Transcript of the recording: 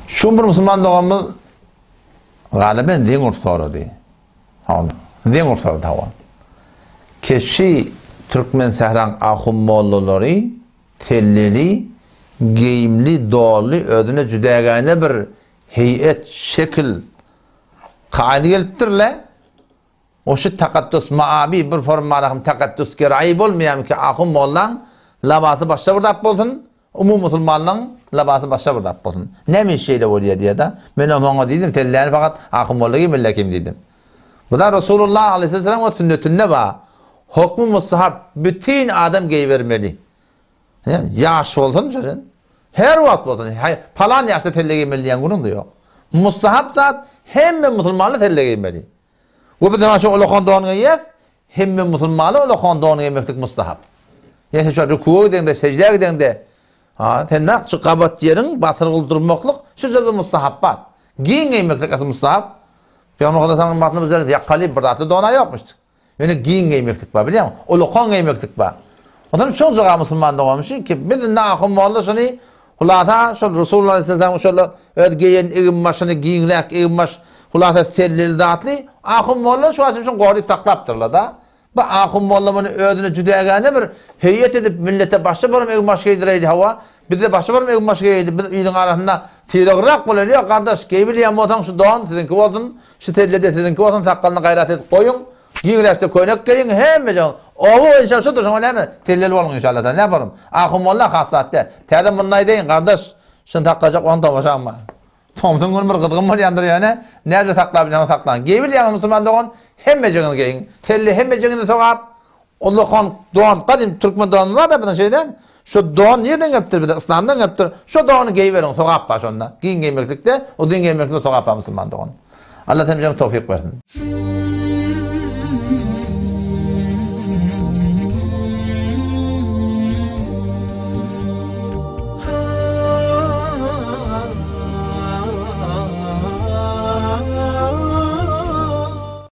Şu bir musulman doganymyz galyben zeň urup sorady. Hawa, zeň urup sorady hawa. Keşi türkmen sähraň ahun mollalary selleli, geýimli, dolly özüne jüdägäne bir heýet, şekil kaýyl gelipdir-le. Oşy takatdus maabi bir formarahym takatdus geraýy bolmaýamyki ahun mollaň labasy başga bir zat bolsun, umumy musulmanlaň labasy başga bir zat bolsun. Näme iş şeýle bolýa diýýä-da. Menem oňa diýdim, selläni fakat ahun molla geýmeli kim diýdim. Bu da Resulullah aleyhisselam we sünnetinde bar. Hokmy mustahap bütin adam geýibermeli. Ýaş bolsun şo Her wagt bolsun. Palan ýaşda selle geýmeli diýen günüň-de ýok. Mustahap zat hemme musulmanlar selle geýmeli. We biz hem şu ulakan don geýýäs, hemme musulmana ulakan don geýmeklik mustahap. Ýa sen şu rükuwa gideňde, sejdä gideňde, ha, sen nak şu gabat ýeriň basyrgyl durmaklyk şu jerde mustahap bat. Giň geýmeklik asy mustahap. Pygamber sallallahu aleyhi ve sellem ýakaly bir zatly dona ýokmyş. Ýöne giň geýmeklik bar, bilýäňmi? Ulakan geýmeklik bar. Ondan şol joga musulman doganymyz ki, biz indi ahun molla şuny hulasa şol Resulullah aleyhisselam şol öz geýen eginbaşyny giňräk eginbaş hulasa selleli zatly ahun molla şu wagt şuny goryp saklapdyrlar da. Bu ahun molla muny özüne jüdägäne bir heýet edip millete başga bir eginbaş geýdireýdi hawa. Bizde başga bir eginbaş geýeli biz iliň arasynda sylagrak bolaly ýok gardaş geýibilýän bolsaň şu don siziňki bolsun şu selle-de siziňki bolsun sakgalyny gaýrat edip goýuň. Giňräçde köýnek geýiň, hemme jaň. Oba boýunça şudur, şoňa näme, selleli boluň inşallah. Näme bolarym? Ahun molla has zat däl. Täze muny aýdaýyn, gardaş, şuny saklajak bolsaň tomaşaň bar. Tomsuň güni bir gyzgyn bolýandyr ýöne, näce saklap bilseňiz saklaň. Geýibilýäňiz musulman dogan, hemmejigiňiz geýiň. Selle hemmejigiňize sogap. Ullakan don, gadym türkmen donumyz bar-da biziň şeýdem. Şu don nirden gelipdir bize? Yslamdan gelipdir. Şu dony geýiberiň, sogap bar şonda. Giň geýmeklikde, uzyn geýmeklikde sogap bar musulman dogan. Allah hemmämize towfyk bersin.